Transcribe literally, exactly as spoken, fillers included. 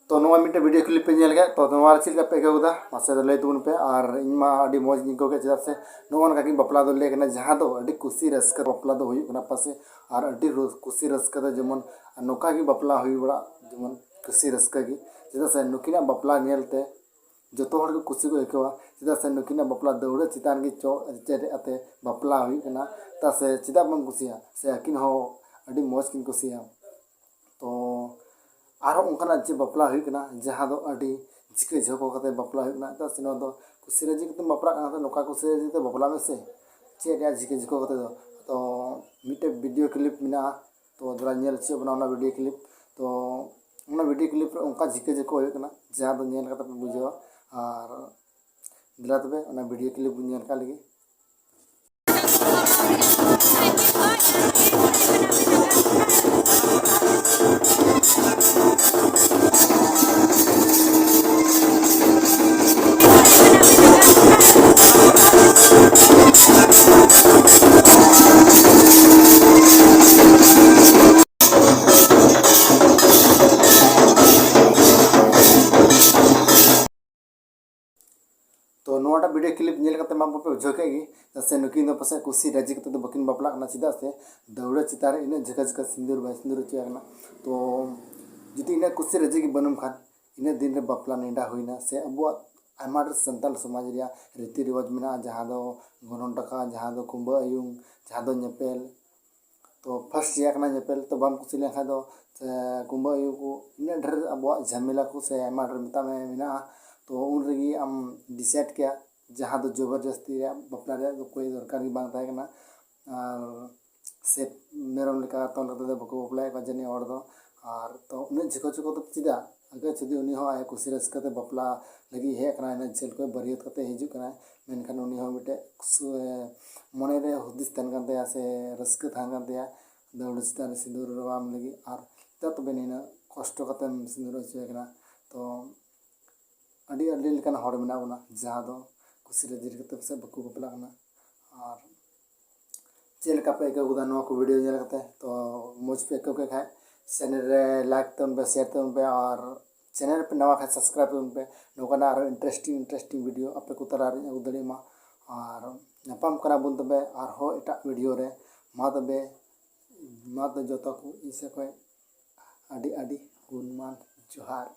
ᱛᱚ ᱱᱚᱣᱟ ᱢᱤᱫᱴᱮᱱ ᱵᱷᱤᱰᱤᱭᱳ ᱠᱞᱤᱯ ᱯᱮ ᱧᱮᱞ ᱠᱮᱫ, ᱛᱚ ᱱᱚᱣᱟ ᱨᱮ ᱪᱮᱫ ᱞᱮᱠᱟ ᱯᱮ ᱟᱹᱭᱠᱟᱹᱣ ᱠᱮᱫᱟ ᱢᱟᱥᱮ ᱞᱟᱹᱭ ᱛᱟᱵᱚᱱ ᱯᱮ᱾ ᱟᱨ ᱤᱧ ᱢᱟ ᱟᱹᱰᱤ ᱢᱚᱡᱽ ᱜᱤᱧ ᱟᱹᱭᱠᱟᱹᱣ ᱠᱮᱫ, ᱪᱮᱫᱟᱜ ᱥᱮ ᱱᱚᱜᱼᱚ ᱱᱚᱝᱠᱟ ᱜᱮ ᱵᱟᱯᱞᱟ ᱫᱚ ᱞᱟᱹᱭ ᱠᱟᱱᱟ, ᱡᱟᱦᱟᱸ ᱫᱚ ᱟᱹᱰᱤ ᱠᱩᱥᱤ ᱨᱟᱹᱥᱠᱟᱹ ᱵᱟᱯᱞᱟ ᱫᱚ ᱦᱩᱭᱩᱜ ᱠᱟᱱᱟ ᱯᱟᱥᱮ᱾ ᱟᱨ ᱟᱹᱰᱤ ᱨᱟᱹ- ᱠᱩᱥᱤ ᱨᱟᱹᱥᱠᱟᱹ ᱫᱚ ᱡᱮᱢᱚᱱ ᱱᱚᱝᱠᱟ ᱜᱮ ᱵᱟᱯᱞᱟ ᱦᱩᱭ ᱵᱟᱲᱟᱜ, ᱡᱮᱢᱚᱱ ᱠᱩᱥᱤ ᱨᱟᱹᱥᱠᱟᱹ ᱜᱮ, ᱪᱮᱫᱟᱜ ᱥᱮ ᱱᱩᱠᱤᱱᱟᱜ ᱵᱟᱯᱞᱟ ᱧᱮᱞ ᱛᱮ ᱡᱚᱛᱚ ᱦᱚᱲ ᱜᱮ ᱠᱩᱥᱤ ᱠᱚ ᱟᱹᱭᱠᱟᱹᱣᱟ, ᱪᱮᱫᱟᱜ ᱥᱮ ᱱᱩᱠᱤᱱᱟᱜ ᱵᱟᱯᱞᱟ ᱫᱟᱹᱣᱲᱟᱹ ᱪᱮᱛᱟᱱ ᱨᱮᱜᱮ ᱪᱚ ᱪᱮᱫ ᱟᱛᱮ ᱵᱟᱯᱞᱟ ᱦᱩᱭᱩᱜ ᱠᱟᱱᱟ᱾ ᱪᱮᱫᱟᱜ ᱥᱮ ᱪᱮᱫᱟᱜ ᱵᱟᱢ ᱠᱩᱥᱤᱭᱟᱜᱼᱟ, ᱥᱮ ᱟᱹᱠᱤᱱ ᱦᱚᱸ ᱟᱹᱰᱤ ᱢᱚᱡᱽ ᱠᱤᱱ ᱠᱩᱥᱤᱭᱟᱜᱼᱟ᱾ ᱛᱚ ᱟᱨᱦᱚᱸ ᱚᱱᱠᱟᱱᱟᱜ ᱡᱮ ᱵᱟᱯᱞᱟ ᱦᱩᱭᱩᱜ ᱠᱟᱱᱟ, ᱡᱟᱦᱟᱸ ᱫᱚ ᱟᱹᱰᱤ ᱡᱷᱤᱠᱟᱹ ᱡᱷᱚᱠᱚ ᱠᱟᱛᱮ ᱵᱟᱯᱞᱟ ᱦᱩᱭᱩᱜ ᱠᱟᱱᱟ᱾ ᱪᱮᱫᱟᱜ ᱥᱮ ᱱᱚᱣᱟ ᱫᱚ ᱠᱩᱥᱤ ᱨᱟᱹᱡᱤ ᱠᱟᱛᱮᱢ ᱵᱟᱯᱞᱟᱜ ᱠᱟᱱᱟ, ᱛᱚ ᱱᱚᱝᱠᱟ ᱠᱩᱥᱤ ᱨᱟᱹᱡᱤ ᱠᱟᱛᱮ ᱵᱟᱯᱞᱟᱜ ᱢᱮ ᱥᱮ, ᱪᱮᱫ ᱨᱮᱭᱟᱜ ᱡᱷᱤᱠᱟᱹ ᱡᱷᱚᱠᱚ ᱠᱟᱛᱮ ᱫᱚ᱾ ᱛᱚ ᱢᱤᱫᱴᱮᱡ ᱵᱷᱤᱰᱤᱭᱳ ᱠᱞᱤᱯ ᱢᱮᱱᱟᱜᱼᱟ, ᱛᱚ ᱫᱮᱞᱟ ᱧᱮᱞ ᱦᱚᱪᱚᱭᱮᱫ ᱵᱚᱱᱟ ᱚᱱᱟ ᱵᱷᱤᱰᱤᱭᱳ ᱠᱞᱤᱯ᱾ ᱛᱚ ᱚᱱᱟ ᱵᱷᱤᱰᱤᱭᱳ ᱠᱞᱤᱯ ᱨᱮ ᱚᱱᱠᱟ ᱡᱷᱤᱠᱟᱹ ᱡᱷᱚᱠᱚ ᱦᱩᱭᱩᱜ ᱠᱟᱱᱟ, ᱡᱟᱦᱟᱸ ᱫᱚ ᱧᱮᱞ ᱠᱟᱛᱮ ᱯᱮ ᱵᱩᱡᱷᱟᱹᱣᱟ᱾ ᱟᱨ ᱫᱮᱞᱟ ᱛᱚᱵᱮ ᱚᱱᱟ ᱵᱷᱤᱰᱤᱭᱳ ᱠᱞᱤᱯ ᱵᱚᱱ ᱧᱮᱞ ᱠᱟᱜ ᱞᱮᱜᱮ᱾ ᱛᱚ ᱱᱚᱣᱟᱴᱟᱜ ᱵᱷᱤᱰᱤᱭᱳ ᱠᱞᱤᱯ ᱧᱮᱞ ᱠᱟᱛᱮ ᱢᱟ ᱵᱟᱯᱮ ᱵᱩᱡᱷᱟᱹᱣ ᱠᱮᱫ ᱜᱮ, ᱪᱮᱫᱟᱜ ᱥᱮ ᱱᱩᱠᱤᱱ ᱫᱚ ᱯᱟᱥᱮᱡ ᱠᱩᱥᱤ ᱨᱟᱹᱡᱤ ᱠᱟᱛᱮ ᱫᱚ ᱵᱟᱹᱠᱤᱱ ᱵᱟᱯᱞᱟᱜ ᱠᱟᱱᱟ, ᱪᱮᱫᱟᱜ ᱥᱮ ᱫᱟᱹᱣᱲᱟᱹ ᱪᱮᱛᱟᱱ ᱨᱮ ᱤᱱᱟᱹᱜ ᱡᱷᱟᱹᱠᱟ ᱡᱷᱟᱹᱠᱟ ᱥᱤᱸᱫᱩᱨ ᱵᱟᱭ ᱥᱤᱸᱫᱩᱨ ᱦᱚᱪᱚᱭᱟ ᱠᱟᱱᱟ᱾ ᱛᱚ ᱡᱩᱫᱤ ᱤᱱᱟᱹᱜ ᱠᱩᱥᱤ ᱨᱟᱹᱡᱤ ᱜᱮ ᱵᱟᱹᱱᱩᱜ ᱠᱷᱟᱱ, ᱤᱱᱟᱹᱜ ᱫᱤᱱ ᱨᱮ ᱵᱟᱯᱞᱟ ᱱᱮᱰᱟ ᱦᱩᱭᱱᱟ, ᱥᱮ ᱟᱵᱚᱣᱟᱜ ᱟᱭᱢᱟ ᱰᱷᱮᱨ ᱥᱟᱱᱛᱟᱲ ᱥᱚᱢᱟᱡᱽ ᱨᱮᱭᱟᱜ ᱨᱤᱛᱤ ᱨᱮᱣᱟᱡᱽ ᱢᱮᱱᱟᱜᱼᱟ, ᱡᱟᱦᱟᱸ ᱫᱚ ᱜᱚᱱᱚᱝ ᱴᱟᱠᱟ, ᱡᱟᱦᱟᱸ ᱫᱚ ᱠᱩᱢᱵᱟᱹ ᱟᱭᱩᱝ, ᱡᱟᱦᱟᱸ ᱫᱚ ᱧᱮᱯᱮᱞ, ᱛᱚ ᱯᱷᱟᱥᱴ ᱨᱮᱭᱟᱜ ᱠᱟᱱᱟ ᱧᱮᱯᱮᱞ, ᱛᱚ ᱵᱟᱢ ᱠᱩᱥᱤ ᱞᱮᱱᱠᱷᱟᱱ ᱫᱚ ᱥᱮ ᱠᱩᱢᱵᱟᱹ ᱟᱭᱳ ᱠᱚ ᱤᱱᱟᱹᱜ ᱰᱷᱮᱨ ᱟᱵᱚᱣᱟᱜ ᱡᱷᱟᱢᱮᱞᱟ ᱠᱚ ᱥᱮ ᱟᱭᱢᱟ ᱰᱷᱮᱨ ᱢᱮᱛᱟᱜ ᱢᱮ ᱢᱮᱱᱟᱜᱼᱟ᱾ ᱛᱚ ᱩᱱ ᱨᱮᱜᱮ ᱟᱢ ᱰᱤᱥᱟᱭᱤᱰ ᱠᱮᱭᱟ, ᱡᱟᱦᱟᱸ ᱫᱚ ᱡᱚᱵᱚᱨᱡᱚᱥᱛᱤ ᱨᱮᱭᱟᱜ ᱵᱟᱯᱞᱟ ᱨᱮᱭᱟᱜ ᱫᱚ ᱠᱳᱭ ᱫᱚᱨᱠᱟᱨ ᱜᱮ ᱵᱟᱝ ᱛᱟᱦᱮᱸ ᱠᱟᱱᱟ᱾ ᱟᱨ ᱥᱮ ᱢᱮᱨᱚᱢ ᱞᱮᱠᱟ ᱛᱚᱞ ᱠᱟᱛᱮ ᱫᱚ ᱵᱟᱠᱚ ᱵᱟᱯᱞᱟᱭᱮᱫ ᱠᱚᱣᱟ ᱡᱟᱹᱱᱤᱡ ᱦᱚᱲ ᱫᱚ᱾ ᱟᱨ ᱛᱚ ᱩᱱᱟᱹᱜ ᱡᱷᱤᱠᱚ ᱡᱷᱤᱠᱚ ᱫᱚ ᱪᱮᱫᱟᱜ? ᱟᱜᱟᱨ ᱡᱩᱫᱤ ᱩᱱᱤ ᱦᱚᱸ ᱟᱭᱟᱜ ᱠᱩᱥᱤ ᱨᱟᱹᱥᱠᱟᱹ ᱛᱮ ᱵᱟᱯᱞᱟ ᱞᱟᱹᱜᱤᱫ ᱦᱮᱡ ᱟᱠᱟᱱᱟᱭ, ᱩᱱᱟᱹᱜ ᱡᱷᱟᱹᱞ ᱠᱷᱚᱱ ᱵᱟᱹᱨᱭᱟᱹᱛ ᱠᱟᱛᱮ ᱦᱤᱡᱩᱜ ᱠᱟᱱᱟᱭ, ᱢᱮᱱᱠᱷᱟᱱ ᱩᱱᱤ ᱦᱚᱸ ᱢᱤᱫᱴᱮᱡ ᱥᱩ-, ᱢᱚᱱᱮ ᱨᱮ ᱦᱩᱫᱤᱥ ᱛᱟᱦᱮᱱ ᱠᱟᱱ ᱛᱟᱭᱟ ᱥᱮ ᱨᱟᱹᱥᱠᱟᱹ ᱛᱟᱦᱮᱱ ᱠᱟᱱ ᱛᱟᱭᱟ ᱫᱟᱹᱣᱲᱟᱹ ᱪᱮᱛᱟᱱ ᱨᱮ ᱥᱤᱸᱫᱩᱨ ᱨᱟᱣᱟᱢ ᱞᱟᱹᱜᱤᱫ, ᱟᱨ ᱪᱮᱫᱟᱜ ᱛᱚᱵᱮ ᱱᱤᱱᱟᱹᱜ ᱠᱚᱥᱴᱚ ᱠᱟᱛᱮᱢ ᱥᱤᱸᱫᱩᱨ ᱦᱚᱪᱚᱭᱮ ᱠᱟᱱᱟ? ᱛᱚ ᱟᱹᱰᱤ ᱟᱹᱰᱤ ᱞᱮᱠᱟᱱ ᱦᱚᱲ ᱢᱮᱱᱟᱜ ᱵᱚᱱᱟ, ᱡᱟᱦᱟᱸ ᱫᱚ ᱠᱩᱥᱤ ᱨᱟᱹᱡᱤ ᱠᱟᱛᱮ ᱯᱟᱥᱮᱡ ᱵᱟᱠᱚ ᱵᱟᱯᱞᱟᱜ ᱠᱟᱱᱟ᱾ ᱟᱨ ᱪᱮᱫ ᱞᱮᱠᱟ ᱯᱮ ᱟᱹᱭᱠᱟᱹᱣ ᱠᱮᱫᱟ ᱱᱚᱣᱟ ᱠᱚ ᱵᱷᱤᱰᱤᱭᱳ ᱧᱮᱞ ᱠᱟᱛᱮ? ᱛᱚ ᱢᱚᱡᱽ ᱯᱮ ᱟᱹᱭᱠᱟᱹᱣ ᱠᱮᱫ ᱠᱷᱟᱡ ᱪᱮᱱᱮᱞ ᱨᱮ ᱞᱟᱭᱤᱠ ᱛᱟᱵᱚᱱ ᱯᱮ, ᱥᱮᱭᱟᱨ ᱛᱟᱵᱚᱱ ᱯᱮ, ᱟᱨ channel ᱨᱮᱯᱮ ᱱᱟᱣᱟ ᱠᱷᱟᱱ subscribe ᱛᱟᱵᱚᱱ ᱯᱮ᱾ ᱱᱚᱝᱠᱟᱱᱟᱜ ᱟᱨᱦᱚᱸ interesting interesting video ᱟᱯᱮ ᱠᱚ ᱛᱟᱞᱟᱨᱤᱧ ᱟᱹᱜᱩ ᱫᱟᱲᱮᱭᱟᱜ ᱢᱟ᱾ ᱟᱨ ᱧᱟᱯᱟᱢ ᱠᱟᱱᱟ ᱵᱚᱱ ᱛᱚᱵᱮ ᱟᱨᱦᱚᱸ ᱮᱴᱟᱜ video ᱨᱮ᱾ ᱢᱟ ᱛᱚᱵᱮ, ᱢᱟ ᱛᱚᱵᱮ ᱡᱚᱛᱚ ᱠᱚ ᱤᱧ ᱥᱮᱫ ᱠᱷᱚᱱ ᱟᱹᱰᱤ ᱟᱹᱰᱤ ᱜᱩᱱᱢᱟᱱ ᱡᱚᱦᱟᱨ᱾